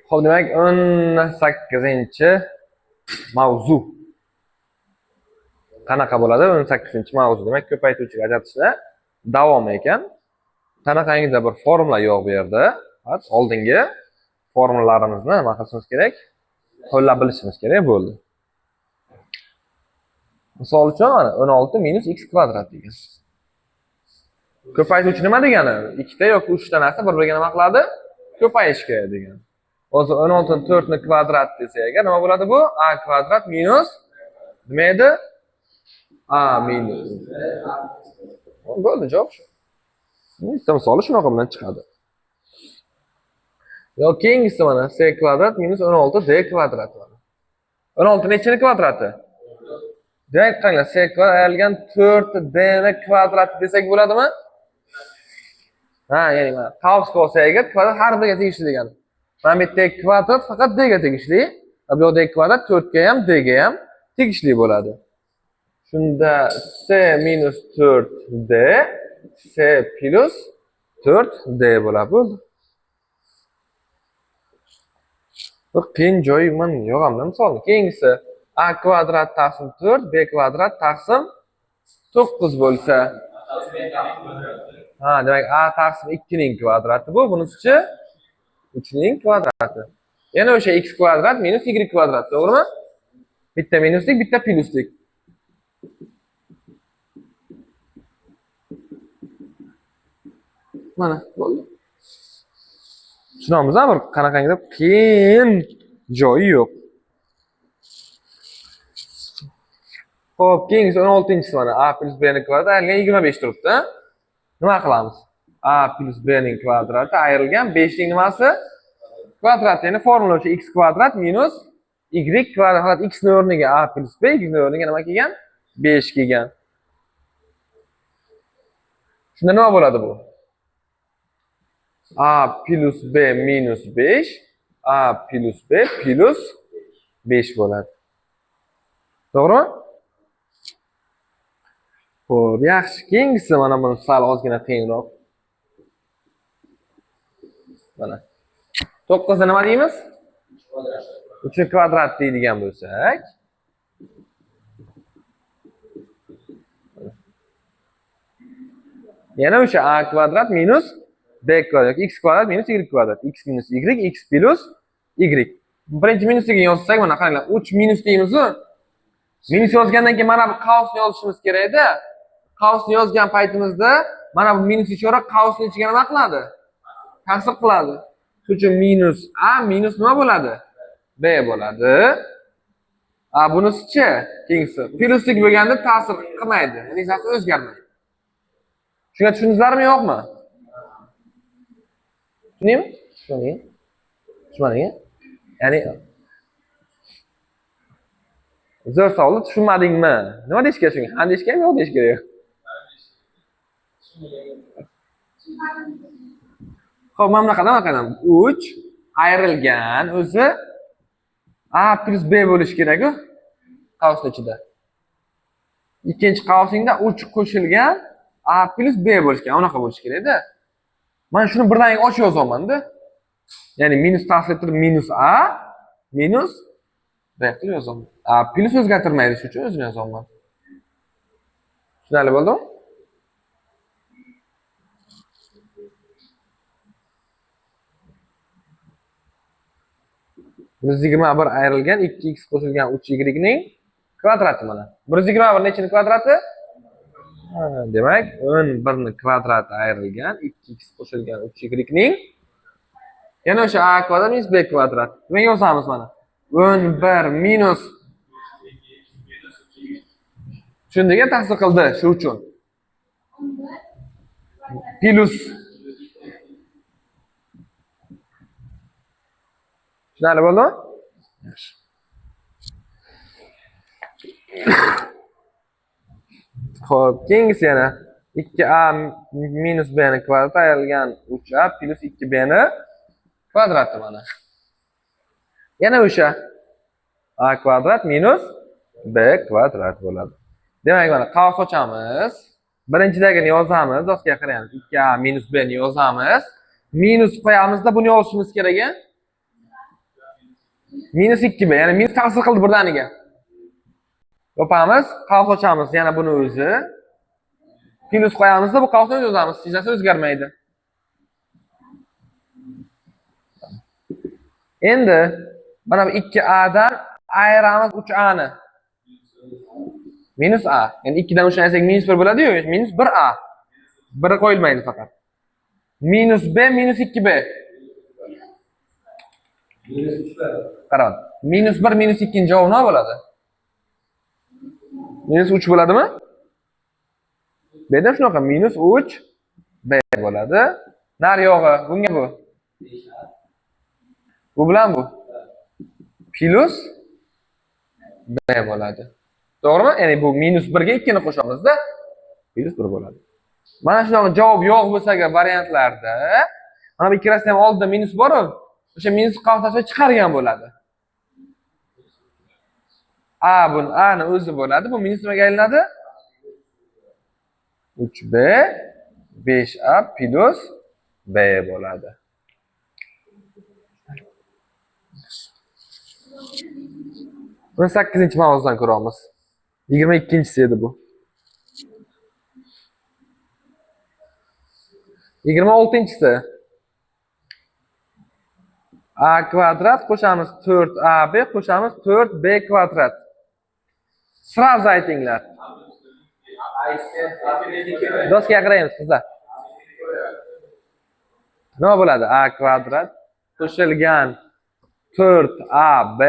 Xo'p, demak, 18-mavzu. Qanaqa bo'ladi 18-mavzu? Demak, ko'paytuvchiga ajratishda davom ekan. Qanaqangidir bir formula yo'q bu yerda. Faqat oldingi formulalarimizni nima qilishimiz kerak? Qo'llab bilishimiz kerak bo'ldi. Misol uchun mana 16 minus x kvadrat degan. Ko'paytuvchi nima degani? Ikkita yoki uchta narsa bir-biriga nima qiladi? Ko'payish kerak degan. O'zi 16 ni 4 ni kvadrat desak agar nima bo'ladi bu? A kvadrat minus nima edi? A minus. Bo'ldi, javob shu. Bitta misoli shunaqa bilan chiqadi. Yo keyingisi mana c kvadrat minus 16 d kvadrat mana. 16 nechini kvadrati? Demak, qaranglar, c kvadrat ayrilgan 4 d ni kvadrati desak bo'ladimi? Ha, ya'ni mana qavs qo'ysak agar kvadrat har biriga tegishli degani. Mana bu yerdagi kvadrat faqat d ga tegishli, bu yoqdagi kvadrat 4 ga ham d ga ham tegishli bo'ladi. Shunda c minus 4d c plus 4d bo'ladi. Bo'ldi. Bir qiyin joyi man yo'q hamda misolni. Keyingisi a kvadrat taqsim 4 b kvadrat taqsim 9 bo'lsa. Ha, demak a taqsim 2 ning kvadrati bu, bunisichi 3 ning kvadrati. Yana o'sha x kvadrat minus y kvadrat, to'g'rimi? Bitta minuslik, bitta pluslik. Mana bo'ldi. Tushunamiz, bir qanaqangidir qiyin joyi yo'q. Xo'p, keyingisi 16-chisi mana a plus b ning kvadrati ayrilgan 25 turibdi. Nima qilamiz? A plus b ning kvadrati ayrilgan 5 ning nimasi? Kvadrati, ya'ni formula o'sha x kvadrat minus y kvadrat. Faqat x ning o'rniga a plus b, y ning o'rniga nima kelgan? 5 kelgan. Shunda nima bo'ladi bu? A plus b minus 5, a plus b plus 5 bo'ladi. To'g'rimi? Xo'p, yaxshi. Keyingisi mana buni sal ozgina qiyinroq. Mana. 9 ni nima deymiz? 3 kvadrat deydigan bo'lsak. Yana o'sha a kvadrat minus b kvadrat yoki x kvadrat minus y kvadrat. X minus y, x plus y. Birinchi minusligini yozsak, mana qaranglar, 3 minus deymiz-ku. Minus yozgandan keyin mana bu qavsni yozishimiz kerak-da. Qavsni yozgan paytimizda mana bu minus ishora qavsning ichiga nima qiladi? Ta'sir qiladi. Shuning uchun minus a minus nima bo'ladi? B bo'ladi. A bunisichi keyingisi pluslik bo'lganda ta'sir qilmaydi, ya'ni narsa o'zgarmaydi. Shunga tushundingizlarmi yo'qmi? Tushundingmi? Tushunding. Tushunmading? Ya'ni zo'r savol, tushunmadingmi? Nima deyish kerak shunga? Ha deyish kerakmi, yo'q deyish kerak? Xo'p, mana bunaqa nima qilamiz? 3 ayrilgan o'zi a plus b bo'lishi kerak-ku qavsning ichida. Ikkinchi qavsingda 3 qo'shilgan a plus b bo'lishi kerak, unaqa bo'lishi kerak-da. Men shuni birdaniga ochib yozaman-da. Ya'ni minus ta'sir ettirib minus a minus b qilib yozaman. A plus o'zgartirmaydi, shuning uchun o'zini yozaman. Tushunarli bo'ldimi? 121 ayrilgan 2x qo'shilgan 3y ning kvadrati mana. 121 nechini kvadrati? Demak, 11 ni kvadrati ayrilgan 2x qo'shilgan 3y ning yana o'sha a kvadrat minus b kvadrat. Demak, yozamiz mana. 11 minus shundaga ta'sir qildi, shu uchun. Plus. Tushunarli bo'ldimi? Yaxshi. Xo'p, keyingisi yana 2a minus b ni kvadrati ayrilgan 3a plus 2b ni kvadrati mana. Yana o'sha a kvadrat minus b kvadrat bo'ladi. Demak, mana qavs ochamiz. Birinchidagini yozamiz, doskaga qaraymiz. 2a minus b ni yozamiz. Minus qo'yamizda buni yozishimiz kerak. Minus 2b, ya'ni minus ta'sir qildi birdaniga. Yopamiz, qavs ochamiz, yana buni o'zi. Plus qo'yamizda bu qavsni o'zi yozamiz, hech narsa o'zgarmaydi. Endi mana bu 2a dan ayiramiz 3a ni. Minus a. Ya'ni 2 dan 3 ni ayirsak minus 1 bo'ladi-yu, minus 1a. 1 qo'yilmaydi faqat. Minus b minus 2b. Minus 3b. Qarang. Minus 1 minus 2 ning javobi nima bo'ladi? Minus 3 bo'ladimi? B da shunaqa minus 3 b bo'ladi. Nari yog'i bunga bu. Bu bilan bu. Plus b bo'ladi. To'g'rimi? Ya'ni bu minus 1 ga 2 ni qo'shamizda plus 1 bo'ladi. Mana shunaqa javob yo'q bo'lsa agar variantlarda, mana bu ikkalasini ham oldida minus bor-ku, o'sha minus qavs chiqargan bo'ladi. A buni A ni o'zi bo'ladi. Bu minus nimaga aylanadi? 3b 5a plus b bo'ladi. Buni 8-mavzudan ko'ramiz. 22-si edi bu. 26-si. A kvadrat qo'shamiz 4ab qo'shamiz 4b kvadrat. Sразу aytinglar. Doskaga qaraymiz qizlar. Nima bo'ladi? A kvadrat qo'shilgan 4ab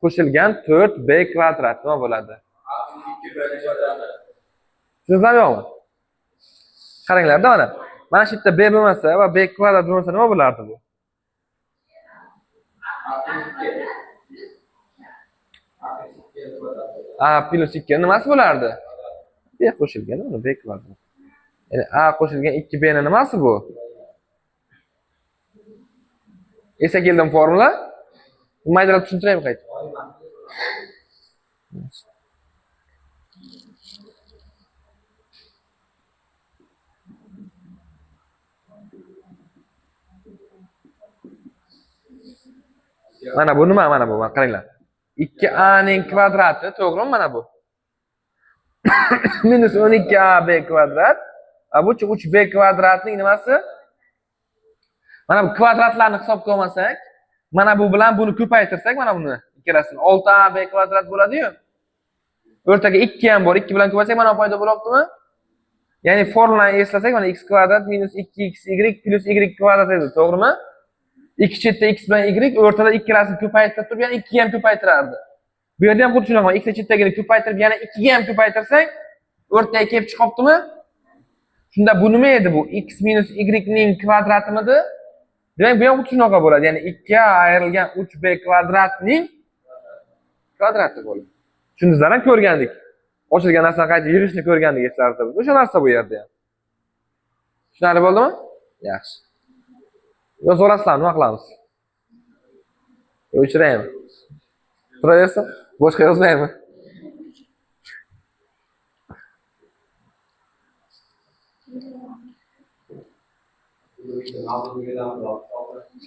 qo'shilgan 4b kvadrat nima bo'ladi? Tushundingizmi yo'qmi? Qaranglarda mana. Mana shu yerda b bo'lmasa va b kvadrat bo'lmasa nima bo'lardi bu? A plus 2 nimasi bo'lardi? B qo'shilgan uni b kvadrat. Ya'ni a qo'shilgan 2b ni nimasi bu? Esa keldim formula. Maydalab tushuntiraymi qayta? Mana bu nima? Mana bu, mana qaranglar. 2a ning kvadrati, to'g'rimi mana bu? Minus 12ab kvadrat. Bu 3b kvadratning nimasi? Mana bu kvadratlarni hisobga olmasak, mana bu bilan buni ko'paytirsak, mana buni ikkalasini 6ab kvadrat bo'ladi-yu. O'rtaga 2 ham bor, 2 bilan ko'paysak mana paydo bo'lyaptimi? Ya'ni formulani eslasak, mana x kvadrat minus 2xy plus y kvadrat edi, to'g'rimi? Ikki chetda x bilan y, o'rtada ikkalasini ko'paytirib turib, yana 2 ga ham ko'paytirardi. Bu yerda ham xuddi shunaqa, ikkita chetdagini ko'paytirib, yana 2 ga ham ko'paytirsang, o'rtaga kelib chiqyaptimi? Shunda bu nima edi bu? X minus y ning kvadratimidi? Demak, bu ham xuddi shunaqa bo'ladi. Ya'ni 2 ga ayrilgan 3b kvadratning kvadrati bo'ladi. Tushundingizlar, ko'rgandik. Ochilgan narsani qayta yig'ishni ko'rgandik eslaringizda. O'sha narsa bu yerda ham. Tushunarli bo'ldimi? Yaxshi. Yozib olasizlar, nima qilamiz? O'chiraymi? Turaversin, boshqa yozmaymi?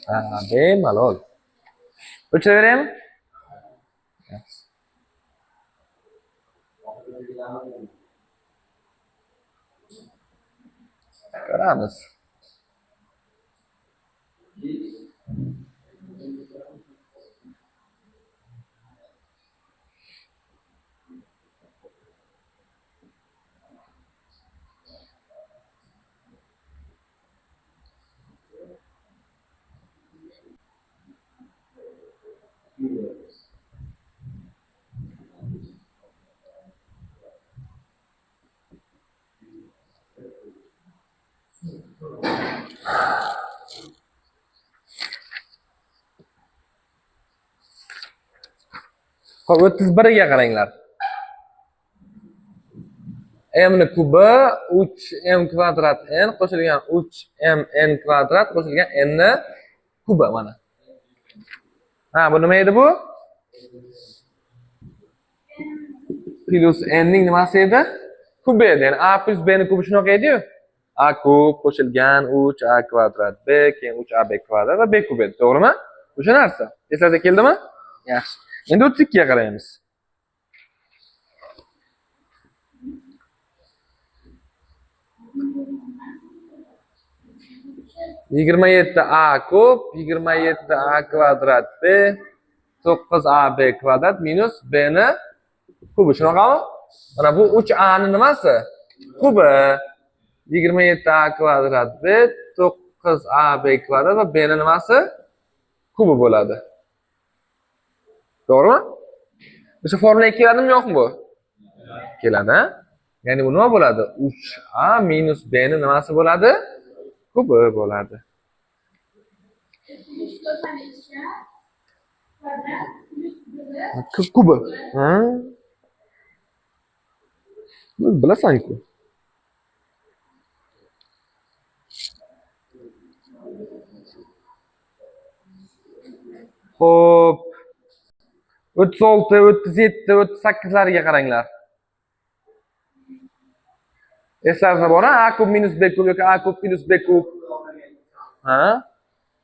Ha, bemalol. O'chiraveraymi? Yaxshi. Ko'ramiz. Xo'p, 31 ga qaranglar. M ni kubi 3m kvadrat n qo'shilgan 3mn kvadrat qo'shilgan n ni kubi mana. Ha, bu nima edi bu? Plus n ning nimasi edi? Kubi edi. Ya'ni a plus b ni kubi shunaqa edi-yu. A kub qo'shilgan 3a kvadrat b, keyin 3ab kvadrat va b kub edi, to'g'rimi? O'sha narsa. Esingizga keldimi? Yaxshi. Endi 32 ga qaraymiz. 27a kub, 27a kvadrat b, 9ab kvadrat minus b ni kubi. Shunaqami? Mana bu 3a ni nimasi? Kubi. 27a kvadrat b, 9ab kvadrat va b ni nimasi? Kubi bo'ladi. To'g'rimi? O'sha formulaga keladimi yo'qmi bu? Keladi, ha? Ya'ni bu nima bo'ladi? 3a minus b ni nimasi bo'ladi? Kubi bo'ladi. Kubi. Ha? Bilasan-ku. Xo'p. 36, 37, 38lariga qaranglar. Eslaringizda bor, a kub minus b kub yoki a kub plus b kub. Ha?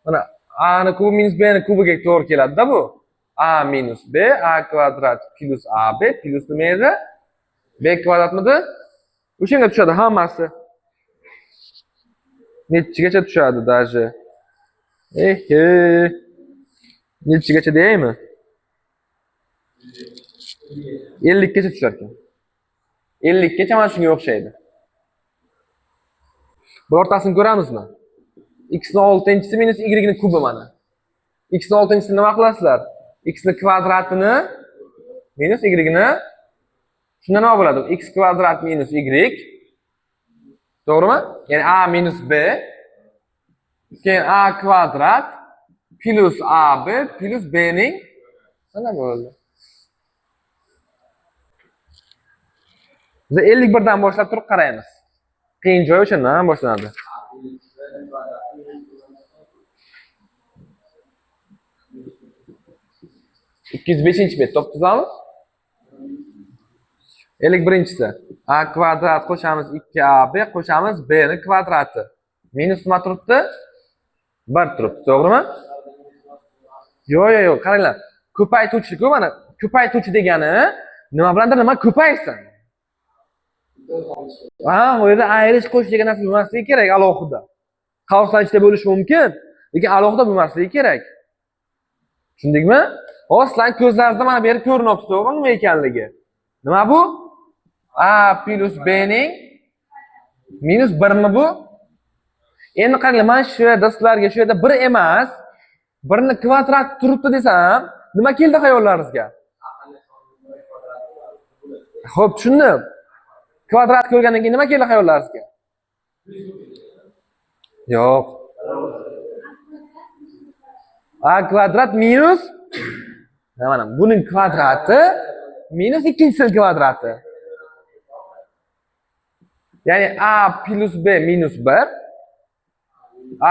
Mana a ni kubi minus b ni kubiga to'g'ri keladi-da bu. A minus b, a kvadrat plus ab plus nima edi? B kvadratmidi? O'shanga tushadi hammasi. Nechigacha tushadi даже? Ehe. Nechigacha deymi? 50 gacha tushar ekan. 50 gacha mana shunga o'xshaydi. Birortasini ko'ramizmi? X ni 6-inchisi minus y ni kubi mana. X ni 6-inchisini nima qilasizlar? X ni kvadratini minus y ni, shunda nima bo'ladi? X kvadrat minus y. To'g'rimi? Ya'ni a minus b, keyin a kvadrat plus ab plus b ning nima bo'ldi? Biz 51 dan boshlab turib qaraymiz. Qiyin joyi o'shandan boshlanadi. 205-bet topdingizmi? 51-inchisi. A kvadrat qo'shamiz 2ab qo'shamiz b ni kvadrati. Minus nima turibdi? 1 turibdi, to'g'rimi? Yo'q, yo'q, yo'q, qaranglar. Ko'paytuvchi-ku mana. Ko'paytuvchi degani nima bilandir nima ko'paysin. Ha, u yerda ayirish qo'shish degan narsa bo'lmasligi kerak alohida. Qavslar ichida bo'lishi mumkin, lekin alohida bo'lmasligi kerak. Tushundingmi? Hozir sizlarning ko'zlaringizda mana bu yer ko'rinyapti, to'g'rimi nima ekanligi? Nima bu? A plus b ning minus 1 mi bu? Endi qaranglar, mana shu yerda sizlarga shu yerda 1 emas, 1 ni kvadrat turibdi desam, nima keldi xayollaringizga? Xo'p, tushundim. Kvadrat ko'rgandan keyin nima keldi xayollaringizga? Yo'q. A kvadrat minus mana buning kvadrati minus ikkinchisining kvadrati. Ya'ni a plus b minus 1,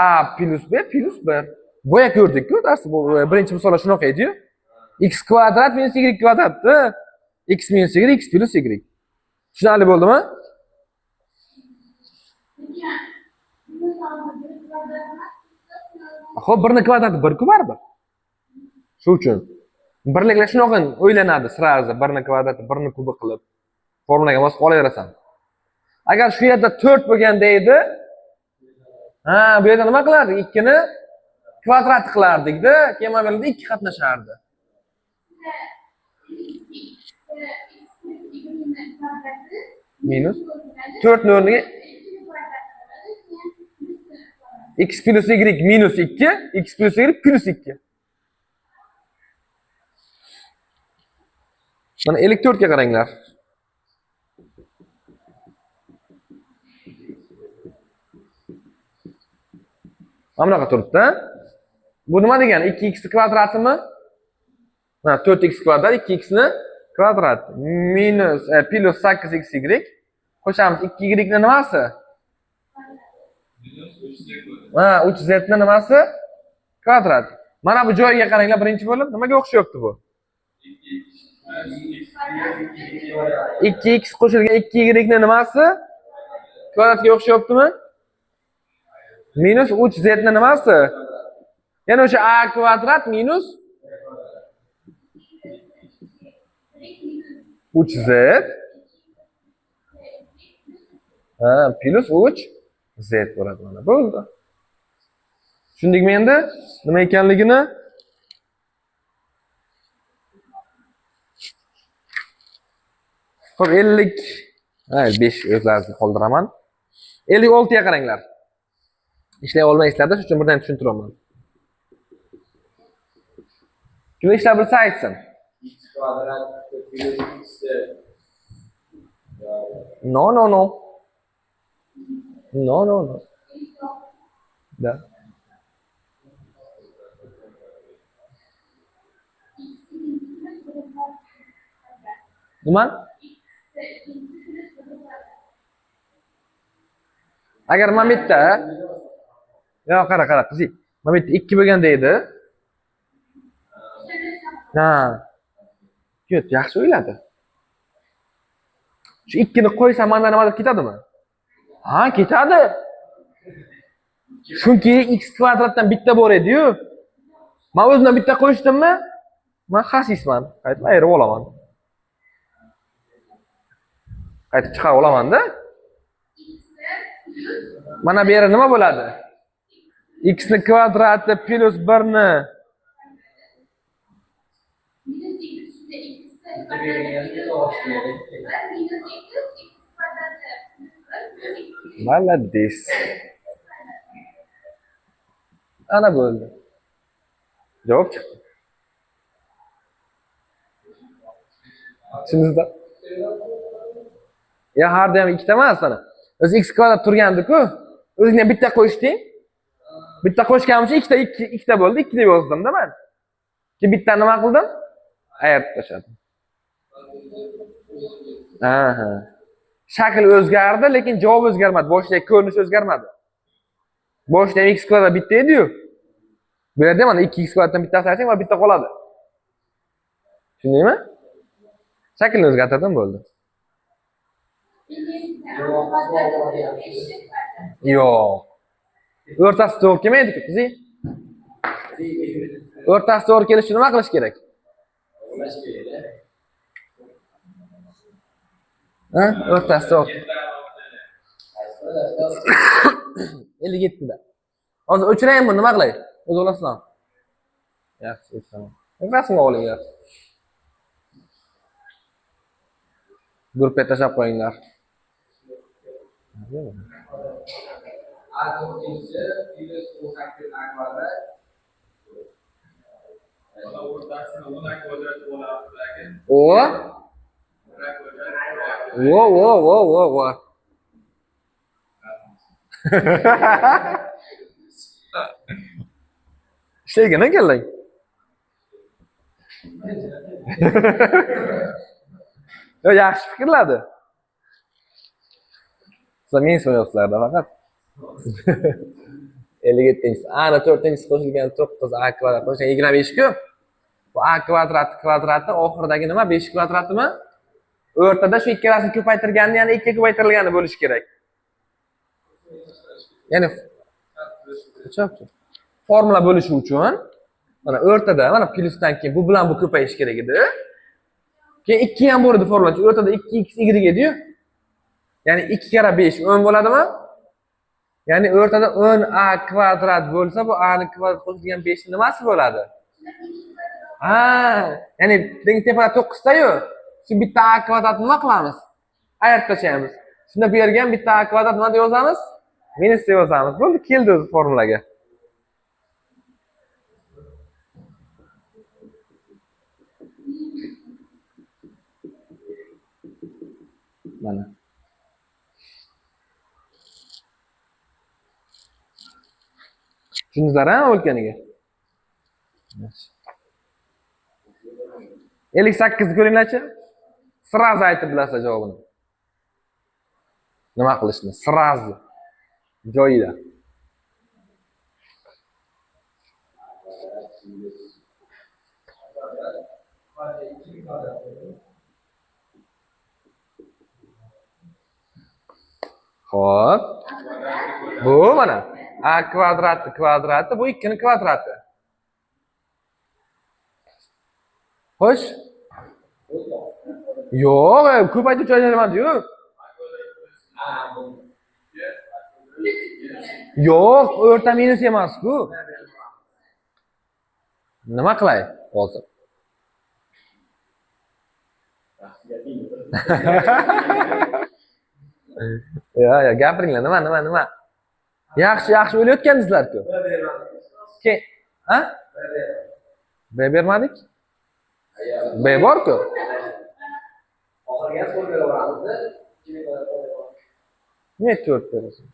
a plus b plus 1. Boya ko'rdik-ku, dars bu birinchi misolda shunaqa edi-yu. X kvadrat minus y kvadratni x minus y, x plus y. Tushunarli bo'ldimi? Xo'p, 1 ni kvadrati 1 ku baribir. Shu uchun birliklar shunaqa o'ylanadi sразу, 1 ni kvadrati 1 ni kubi qilib formulaga mos qolaverasan. Agar shu yerda 4 bo'lganda edi, ha, bu yerda nima qilardik? 2 ni kvadrat qilardik-da, keyin mana bu yerda 2 qatnashardi. Minus 4 ni o'rniga x plus y minus 2, x plus y plus 2. Mana 54 ga qaranglar. Mana bunaqa turibdi. Bu nima degani? 2x kvadratimi? Mana 4x kvadrat 2x ni kvadrat minus plus 8xy qo'shamiz 2y ni nimasi? Ha, 3z ni nimasi? Kvadrat. Mana bu joyiga qaranglar, birinchi bo'lib nimaga o'xshayapti bu? 2x qo'shilgan 2y ni nimasi? Kvadratga o'xshayaptimi? Minus 3z ni nimasi? Ya'ni o'sha a kvadrat minus 3z ha, plus 3z bo'ladi mana. Bo'ldi. Tushundikmi endi nima ekanligini? Xo'p, 55 o'zlaringizni qoldiraman. 56 ga qaranglar. Ishlay olmaysizlarda, shuning uchun birdan tushuntiraman. Kim ishlab bilsa aytsin. X kvadrat plus x. No, no, no. No, no, no. Да. Nima? Agar mana bu yerda, yo, qara, qara, qizik. Mana bu yerda 2 bo'lganda edi. Ha. Yo'q, yaxshi o'yladi. Shu 2 ni qo'ysam menda nimadir ketadimi? Ha, ketadi. Chunki x kvadratdan bitta bor edi-yu. Men o'zimdan bitta qo'yshdimmi? Men xasisman. Qaytib ayirib olaman. Qaytib chiqarib olaman-da. Mana bu yerda nima bo'ladi? X ni kvadrati plus 1 ni Молодец. Ana bo'ldi. Javob chiqdi. Tushundingizmi? Ya har doim ikkita emas mana. O'zi x kvadrat turgandi-ku. O'zingdan bitta qo'shding. Bitta qo'shganim uchun ikkita ikkita bo'ldi, 2 deb yozdim-da men. Keyin bitta nima qildim? Ayirib tashladim. Aha. Shakl o'zgardi, lekin javob o'zgarmadi. Boshidagi ko'rinish o'zgarmadi. Boshida ham x kvadrat bitta edi-yu. Bu yerda mana 2x kvadratdan bittasini aytsang, va bitta qoladi. Tushundingmi? Shaklni o'zgartirdim, bo'ldi. Yo'q. O'rtasi to'g'ri kelmaydi-ku, qizi. O'rtasi to'g'ri kelishi uchun nima qilish kerak? Ha? O'rtasi to'g'ri. 57 da. Hozir o'chiraymi, nima qilay? O'zi olasizmi? Yaxshi, o'chiraman. Rasmga olinglar. Guruhga tashlab qo'yinglar. A to'rtinchi plus 18 a kvadrat. O. Vo, vo, vo, vo, vo. Ishlaydigan ekanlar. Yo, yaxshi fikrladi. Sizlar men so'rayapsizlarda faqat. 57. A ni 4-inchisi qo'shilgan 9 a kvadrat qo'shilgan 25 ku. Bu a kvadrat kvadrati oxiridagi nima? 5 kvadratimi? O'rtada shu ikkalasini ko'paytirganini, ya'ni 2 ga ko'paytirilgani bo'lishi kerak. Ya'ni formula bo'lishi uchun mana o'rtada, mana plyusdan keyin bu bilan bu ko'payishi kerak edi. Keyin 2 ham bor edi formula. O'rtada 2x y edi-yu. Ya'ni 2 karra 5 10 bo'ladimi? Ya'ni o'rtada 10a kvadrat bo'lsa, bu a ni kvadrat qo'shilgan 5 ni nimasi bo'ladi? Ha, ya'ni tepada 9 ta-yu. Shu bitta a kvadrat nima qilamiz? Ayirib tashlaymiz. Shunda bu yerga ham bitta a kvadrat nima deb yozamiz? Minus deb yozamiz. Bo'ldi, keldi o'zi formulaga. Mana. Tushundingizlar ha o'lkaniga? 58 ko'ringlarchi. Sразу aytib bilasizlar javobini. Nima qilishni? Sразу. Joyida. Xo'p. Bu mana a kvadrati kvadrati, bu 2 ning kvadrati. Xo'sh. Yo'q, ko'paytiruvchi ajralmadi-yu. Yo'q, o'rta minus emas-ku. Nima qilay hozir? Yo, gapiringlar, nima? Yaxshi, yaxshi o'ylayotgansizlar-ku. Keyin, ha? B bermadik? B bor-ku. Oxirgi ham beraveramiz-da. Nima 4 berasan?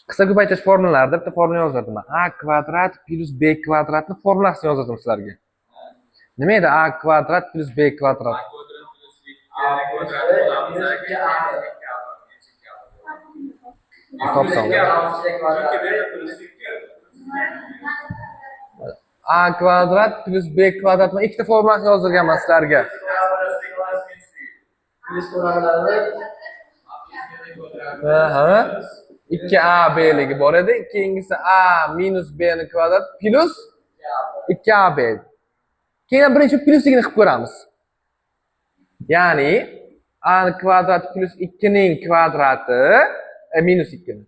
Qisqa ko'paytirish formulalarida bitta formula yozdirdim. A kvadrat plus B kvadratni formulasini yozdirdim sizlarga. Nima edi A kvadrat plus B kvadrat? Topsam. A kvadrat plus B kvadrat ikkita formulasini yozdirganman sizlarga. Aha. 2AB ligi bor edi. Keyingisi A minus B ni kvadrat plus 2AB. Keyin birinchi plusligini qilib ko'ramiz. Ya'ni A kvadrat plus 2 ning kvadrati minus 2 ni.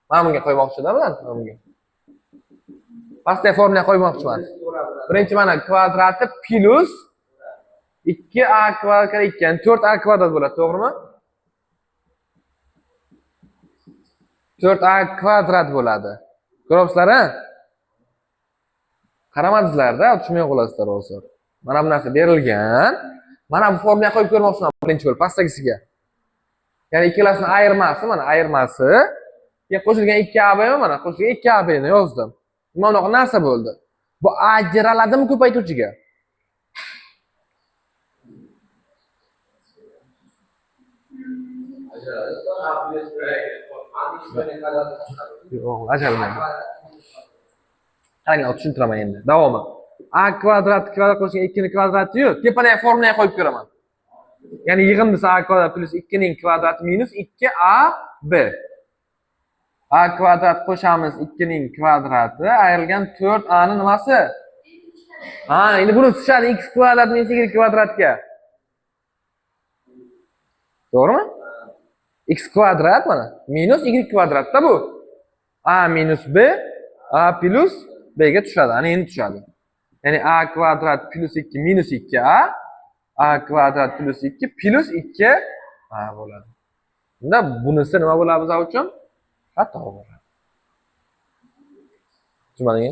Mana bunga qo'ymoqchi-da, mana bunga. Pastdagi formulaga qo'ymoqchiman. Birinchi mana kvadrati plus 2A kvadrat 2, ya'ni 4A kvadrat bo'ladi, to'g'rimi? 4A kvadrat bo'ladi. Ko'ryapsizlar, ha? Qaramadingizlar-da, tushunmay qolasizlar hozir. Mana bu narsa berilgan. Mana bu formulaga qo'yib ko'rmoqchiman birinchi bo'lib pastdagisiga. Ya'ni ikkalasini ayirmasi, mana ayirmasi. Keyin qo'shilgan 2AB mana qo'shilgan 2AB ni yozdim. Mana bunaqa narsa bo'ldi. Bu ajraladimi ko'paytuvchiga? Yo'q, ajralmaydi. Qaranglar, tushuntiraman endi. Davomi. A kvadrat kvadrat qo'shilgan 2 ning kvadrati-yu, tepadagi formulaga qo'yib ko'raman. Ya'ni yig'indisi A kvadrat plus 2 ning kvadrati minus 2AB. A kvadrat qo'shamiz 2 ning kvadrati ayrilgan 4A ni nimasi? Ha, endi buni tushadi x kvadrat minus y kvadratga. To'g'rimi? X kvadrat mana minus y kvadratda bu. A minus B, A plus B ga tushadi. Ana endi tushadi. Ya'ni A kvadrat plus 2 minus 2A, A kvadrat plus 2 plus 2A bo'ladi. Bunda bunisi nima bo'ladi bizlar uchun? Xato bo'ladi. Tushundingmi?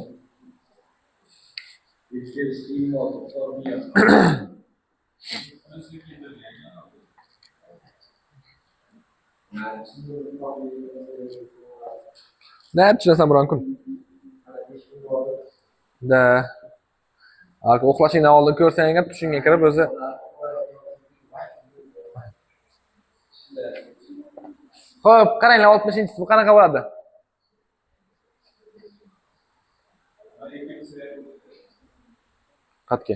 Ne tushunasan biron kun? Da. Uxlashingdan oldin ko'rsang agar tushingga kirib o'zi. Xo'p, qaranglar 60-inchisi bu qanaqa bo'ladi? Qatga.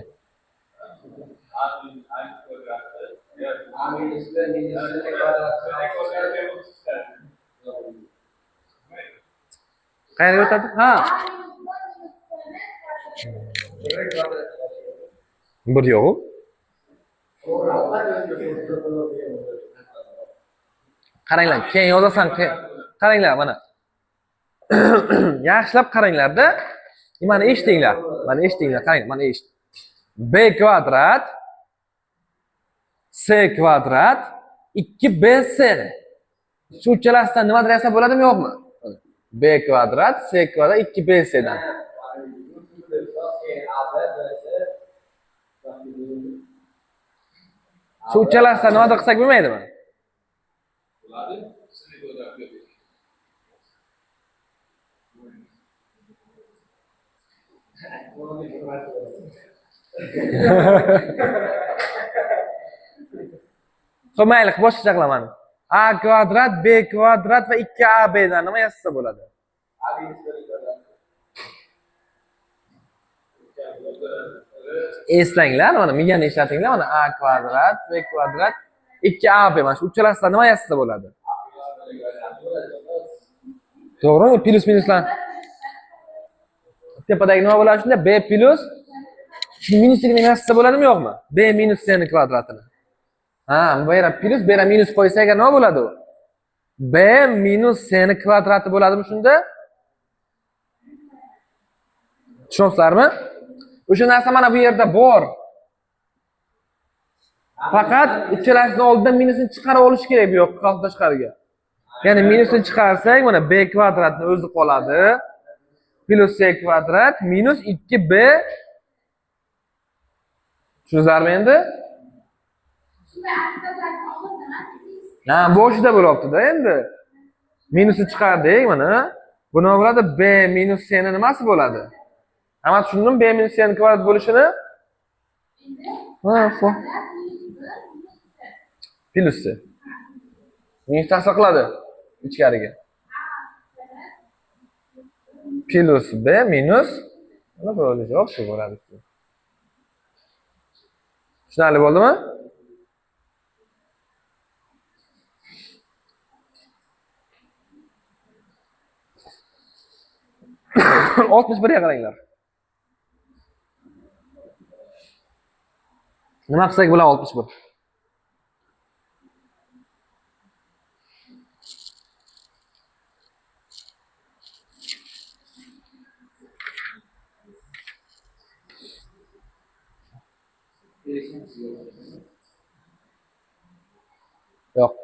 Qayerga o'tadi? Ha. Bir yo'q. Qaranglar, keyin yozasan, qaranglar mana. Yaxshilab qaranglarda, mana eshitinglar. Mana eshitinglar, qaranglar, mana eshit. B kvadrat C kvadrat 2BC. Shu uchalasidan nimadir yasab bo'ladimi, yo'qmi? B kvadrat C kvadrat 2BC dan. Shu uchalasidan nimadir qilsak bo'lmaydimi? Xo'p, mayli, boshqacha qilaman. A kvadrat, B kvadrat va 2AB dan nima yasasa bo'ladi? Eslanglar, mana miyani ishlatinglar, mana A kvadrat, B kvadrat, 2AB, mana shu uchalasidan nima yasasa bo'ladi? To'g'rimi? Plus minuslar. Tepadagi nima bo'ladi shunda? B plus Shuni minusligini yozsa bo'ladimi yo'qmi? B minus C ni kvadratini. Ha, bu yerga plyus, bu yerga minus qo'ysak agar nima bo'ladi u? B minus C ni kvadrati bo'ladimi shunda? Tushunyapsizlarmi? O'sha narsa mana bu yerda bor. Faqat uchalasini oldidan minusini chiqarib olish kerak bu yoqqa tashqariga. Ya'ni minusini chiqarsak, mana b kvadratni o'zi qoladi. Plyus c kvadrat minus 2b. Tushundingizmi endi? Ha, boshida bo'lyapti-da endi. Minusni chiqardik mana. Bu nima bo'ladi? B minus c ni nimasi bo'ladi? Hamma tushundimi b minus c ni kvadrat bo'lishini? Ha, plyus c. Minus ta'sir qiladi ichkariga. Plyus b minus nima bo'ladi? Javob shu bo'ladi. Tushunarli bo'ldimi? Oltmish birga qaranglar. Nima qilsak bo'ladi 61? Yo'q.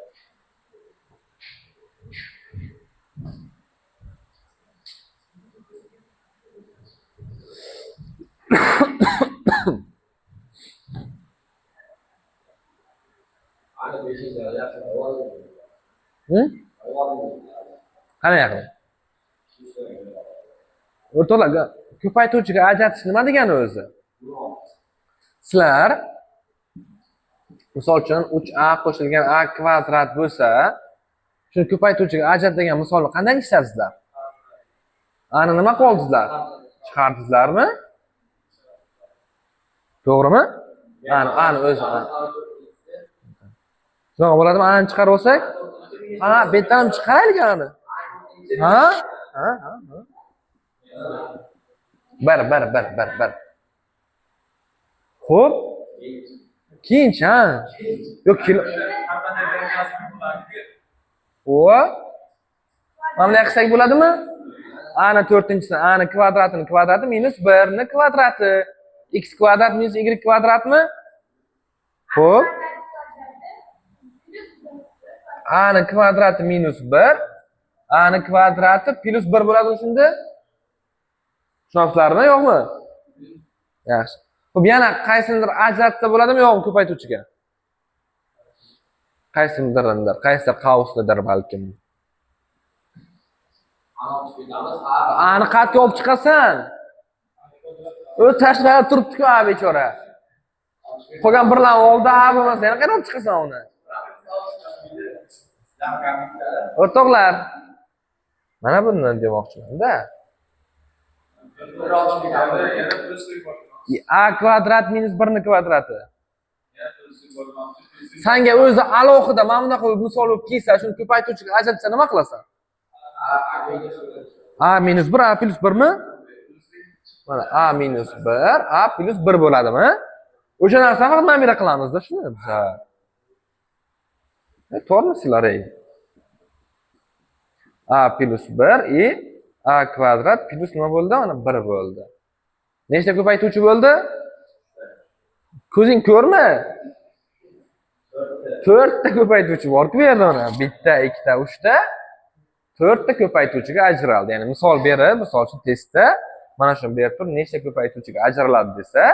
Qanday yaqin? O'rtoqlar, ko'paytiruvchiga ajratish nima degani o'zi? Sizlar misol uchun 3a qo'shilgan a kvadrat bo'lsa, shuni ko'paytiruvchiga ajrat degan misolni qanday ishlasizlar? Ani nima qildingizlar? Chiqardingizlarmi? To'g'rimi? Ani o'zi. Shunaqa bo'ladimi? Ani chiqarib olsak? Ha, bu yerdan ham chiqaraylik ani. Ha? Ha, ha, ha. Bir. Xo'p. Keyinchi, ha? Yo'q, O. Mana bunday qilsak bo'ladimi? A ni to'rtinchisini, a ni kvadratini kvadrati minus 1 ni kvadrati. X kvadrat minus y kvadratmi? Xo'p. A ni kvadrati minus 1, a ni kvadrati plyus 1 bo'ladi shunda. Tushunyapsizlarmi, yo'qmi? Yaxshi. Xo'p, yana qaysinidir ajratsa bo'ladimi, yo'qmi ko'paytiruvchiga? Qaysinidir, qaysidir qavslidir balkim. Ani qayerga olib chiqasan? O'z tashqarida turibdi-ku, a bechora. Qolgan birlan oldi, a bo'lmasa yana qayerga olib chiqasan uni? O'rtoqlar, mana bundan demoqchiman-da. A kvadrat minus 1 ni kvadrati. Sanga o'zi alohida mana bunaqa misol olib kelsa, shuni ko'paytiruvchiga ajratsa nima qilasan? A minus 1, a plyus 1 mi? Mana a minus 1, a plyus 1 bo'ladimi? O'sha narsani faqat mana bu yerda qilamiz-da shuni biz. To'g'rimisizlar ey? A plyus 1 i a kvadrat plyus nima bo'ldi? Mana 1 bo'ldi. Nechta ko'paytiruvchi bo'ldi? Ko'zing ko'rmi? 4 ta ko'paytiruvchi bor-ku bu yerda mana. 1 ta, 2 ta, 3 ta, 4 ta ko'paytiruvchiga ajraldi. Ya'ni misol berib, misol uchun testda mana shuni berib turib, nechta ko'paytiruvchiga ajraladi desa,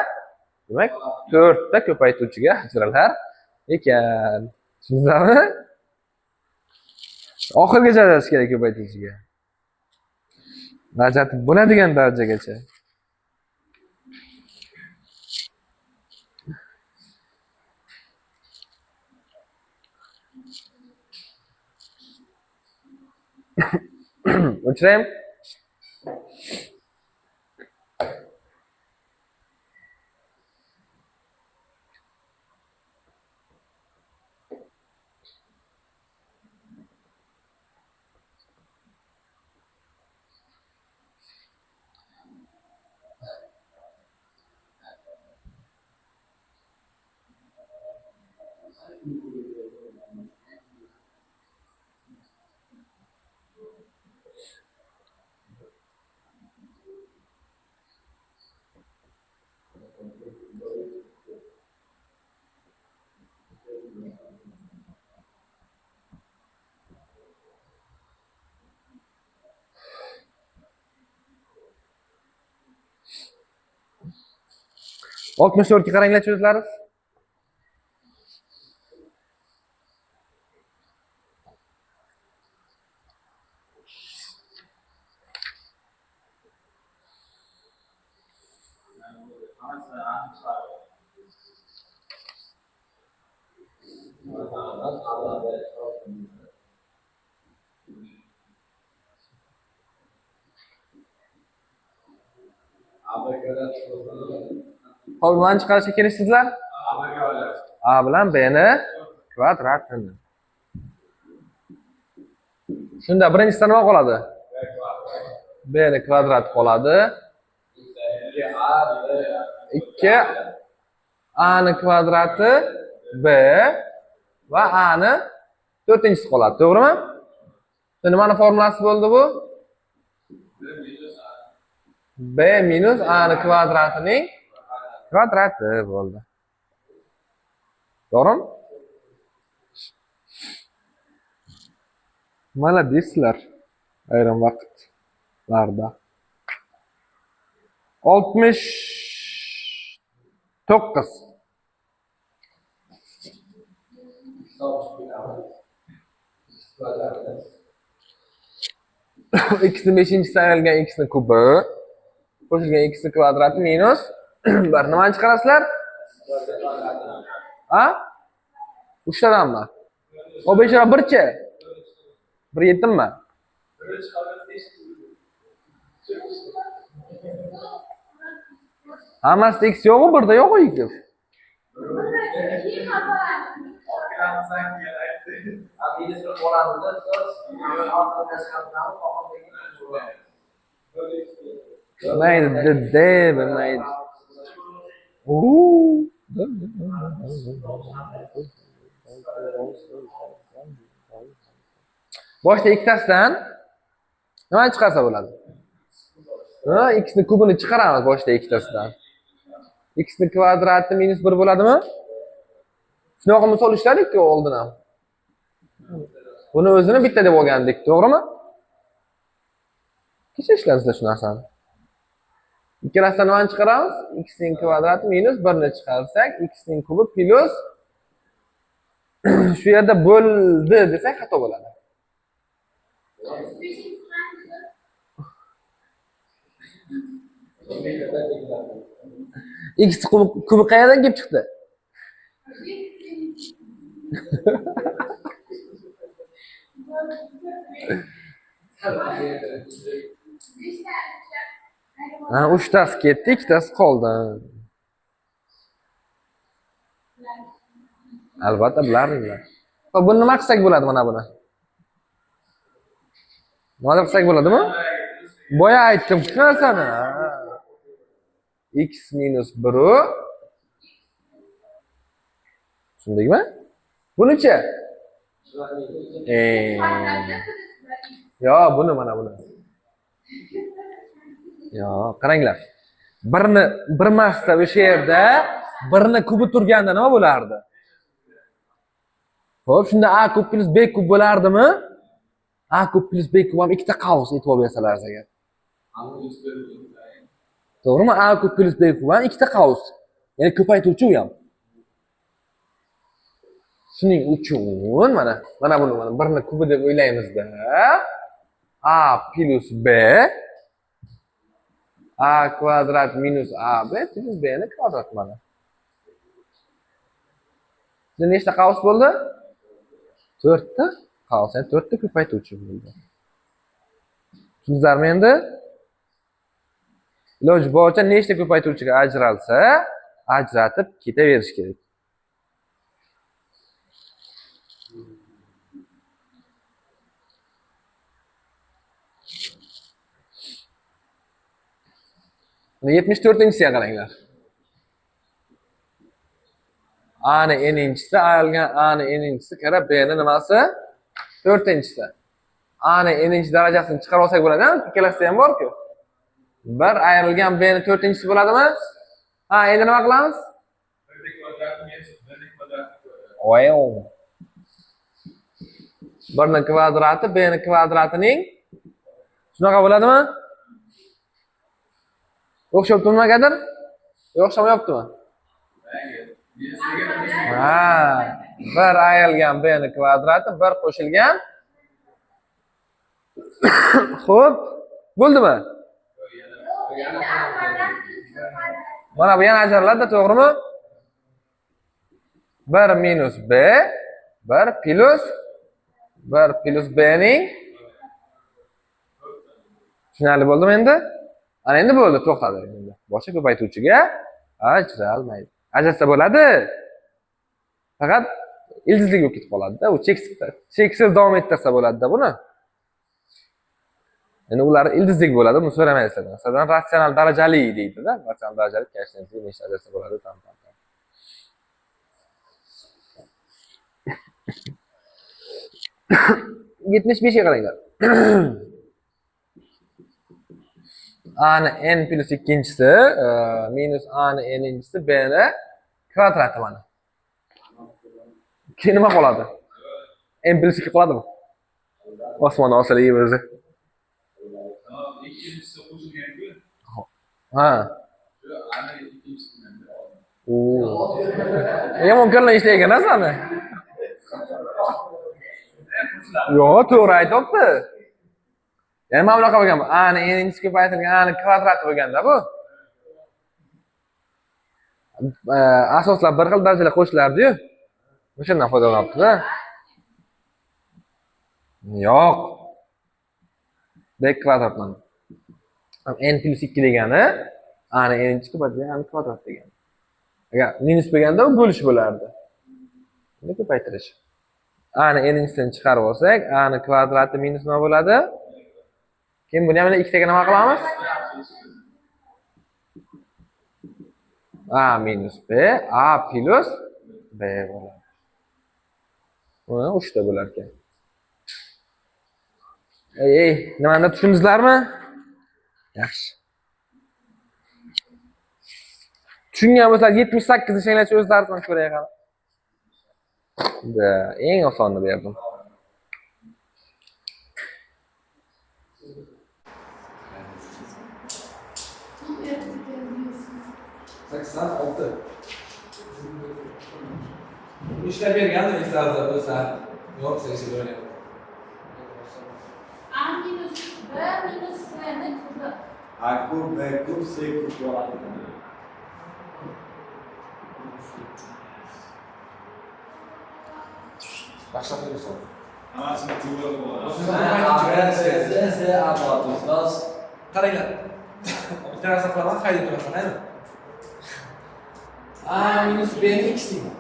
demak 4 ta ko'paytiruvchiga ajralar ekan. Tushundingizmi? Oxirgacha ajratish kerak ko'paytiruvchiga. Ajratib bo'ladigan darajagacha. O'chiraymi? 64 ga qaranglar o'zlaringiz. Hop, nimani chiqarishga kelishdingizlar? A bilan B ni kvadratini. Shunda birinchisida nima qoladi? B ni kvadrat qoladi. 2 A ni kvadrati B va A ni to'rtinchisi qoladi, to'g'rimi? Nimani formulasi bo'ldi bu? B minus A ni kvadratining kvadrati bo'ldi. To'g'rimi? Maladislar ayrim vaqtlarda. 69. X ni 5-inchisi ayrilgan x ni kubi qo'shilgan x ni kvadrati minus 1. Nimani chiqarasizlar? Ha? 3 tadanmi? O bechora 1-chi? 1 yetdimmi? Hammasida x yo'q-ku, birda yo'q-ku x. Mayli, d mayli. Boshda ikkitasidan nimani chiqarsa bo'ladi? Ha, x ni kubini chiqaramiz boshda ikkitasidan. X ni kvadrati minus 1 bo'ladimi? Shunaqa misol ishladik-ku oldin ham. Buni o'zini bitta deb olgandik, to'g'rimi? Kecha ishladingizlar shu narsani. Ikkalasidan nimani chiqaramiz? X ning kvadrati minus 1 ni chiqarsak, x ning kubi plus shu yerda bo'ldi desak xato bo'ladi. X kubi qayerdan kelib chiqdi? Ha, 3tasi ketdi, 2tasi qoldi. Albatta bilardinglar. Xo'p, buni nima qilsak bo'ladi mana buni? Nima qilsak bo'ladimi? Boya aytdim shu narsani. X minus 1 tushundingmi? Buni-chi? Yo, buni mana buni. Yo, qaranglar. Birni bir masda o'sha yerda birni kubi turganda nima bo'lardi? Xo'p, shunda a kub plus b kub bo'lardimi? A kub plus b kub ham ikkita qavs e'tibor bersalar agar. To'g'rimi? A kub plus b kub ham ikkita qavs. Ya'ni ko'paytiruvchi u ham. Shuning uchun mana buni mana birni kubi deb o'ylaymizda. A plus b a kvadrat minus ab plus b ni kvadrat mana. Endi nechta qavs bo'ldi? 4 ta qavs, ya'ni 4 ta ko'paytiruvchi bo'ldi. Tushundingizmi endi? Iloji boricha nechta ko'paytiruvchiga ajralsa, ajratib ketaverish kerak. Buni 74-inchisiga qaranglar. A ni n-inchisi ayrilgan A ni n-inchisi karra B ni nimasi? 4-inchisi. A ni n-inchi darajasini chiqarib olsak bo'ladi, ikkalasida ham bor-ku. 1 ayrilgan B ni 4-inchisi bo'ladimi? Ha, endi nima qilamiz? 1 ni kvadrati B ni kvadratining shunaqa bo'ladimi? O'xshab turmagadir? O'xshamayaptimi? Ha, 1 ayrilgan b ni kvadrati 1 qo'shilgan. Xo'p, bo'ldimi? Mana bu yana ajraladi, to'g'rimi? 1 minus b 1 plus 1 plus b ning tushunarli bo'ldimi endi? Ana endi bo'ldi, to'xtadi endi. Boshqa ko'paytuvchiga ajralmaydi. Ajralsa bo'ladi. Faqat ildizlik bo'lib ketib qoladi-da, u cheksiz davom ettirsa bo'ladi-da buni. Endi ular ildizlik bo'ladi, buni so'ramaysizlar. Masalan, ratsional darajali deydi-da, ratsional darajali koeffitsiyentli nechta ajralsa bo'ladi, tam. 75 ga qaranglar. A ni n plus ikkinchisi minus a ni n-inchisi b ni kvadrati mana. Keyin nima qoladi? N plus 2 qoladimi? Osmonda osilib o'zi. Ikkinchisi qo'shilgan-ku. Ha. Ana ikkinchisi bilan. Yomon ko'rinib ishlaygan narsani. Yo'q, to'g'ri aytyapti. Ya'ni mana bunaqa bo'lgan. A ni n-inchisi ko'paytirilgan a ni kvadrati bo'lganda bu. Asoslar bir xil darajada qo'shilardi-yu. O'shandan foydalanyapti-da. Yo'q. B kvadrat mana. N plus 2 degani a ni n-inchisi ko'paytirilgan a ni kvadrat degani. Agar minus bo'lganda u bo'lish bo'lardi. Buni ko'paytirish. A ni n-inchisini chiqarib olsak, a ni kvadrati minus nima bo'ladi? Keyin buni ham ikkitaga nima qilamiz? A minus b, a plus b bo'ladi. Buni 3 ta bo'lar ekan. Ey, nimani tushundingizlarmi? Yaxshi. Tushungan bo'lsalar 78 ni ishlanglarchi o'zlaringiz ham ko'ray qani. Da, eng osonini berdim. Altı. İşler bergandim esingizda bo'lsa. Yo'q, siz böyle. A minus B minus C ni kubi. A kub, B kub, C kub bo'ladi. Dahshatli misol. Hammasini to'g'ri bo'ladi. A, B, C, C, A kvadrat ustoz. Qaranglar. Bitta narsa qilaman, hayda turasan, ayni. A minus B ni x deyman.